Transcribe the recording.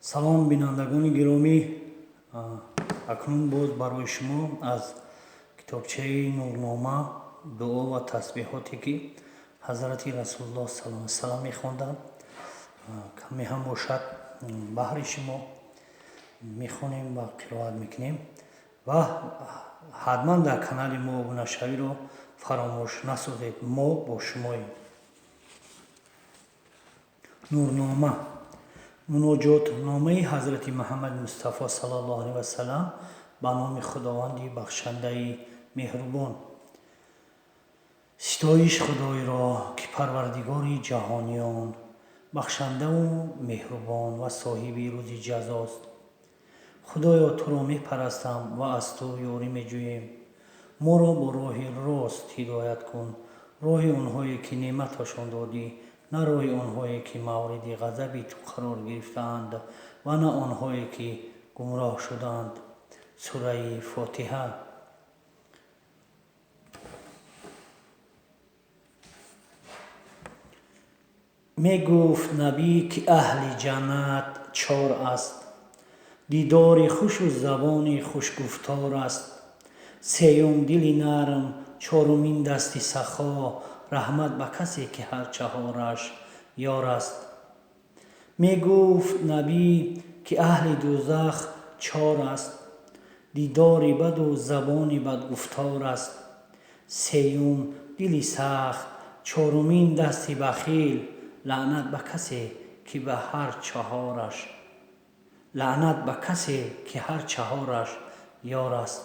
Салом, бинандагони гиромӣ. Акнун боз барои шумо аз китобчаи Нурнома дуо ва тасбеҳоте, ки ҳазрати Расулуллоҳ саллаллоҳу алайҳи васаллам мехонданд, каме ҳам бошад, баҳри шумо мехонем ва қироат мекунем ва ҳатман дар канали мо обунашавиро фаромӯш насозед. Мо бо шумоем. Нурнома, муноҷотномаи ҳазрати Муҳаммади Мустафо саллаллоҳу алайҳи васаллам. Ба номи Худованди бахшандаи меҳрубон. Ситоиш Худоеро, ки парвардигори ҷаҳониён, бахшандаву меҳрубон ва соҳиби рӯзи ҷазост. Худоё, туро мепарастам ва аз ту ёрӣ меҷӯем. Моро бо роҳи рост ҳидоят кун, роҳи онҳое, ки неъматашон додӣ, на роҳи онҳое, ки мавриди ғазаби ту қарор гирифтаанд, ва на онҳое, ки гумроҳ шудаанд. Сураи Фотиҳа. Мегуфт набӣ, ки аҳли ҷаннат чор аст: дидори хушу забони хушгуфтор аст, сеюм дили нарм, чорумин дасти сахо. Раҳмат ба касе, ки ҳар чаҳораш ёр аст. Мегуфт набӣ, ки аҳли дӯзах чор аст: дидори баду забони бадгуфтор аст, сеюм дили сахт, чорумин дасти бахил. Лаънат ба касе, ки ба ҳар чаҳораш, лаънат ба касе, ки ҳар чаҳораш ёр аст.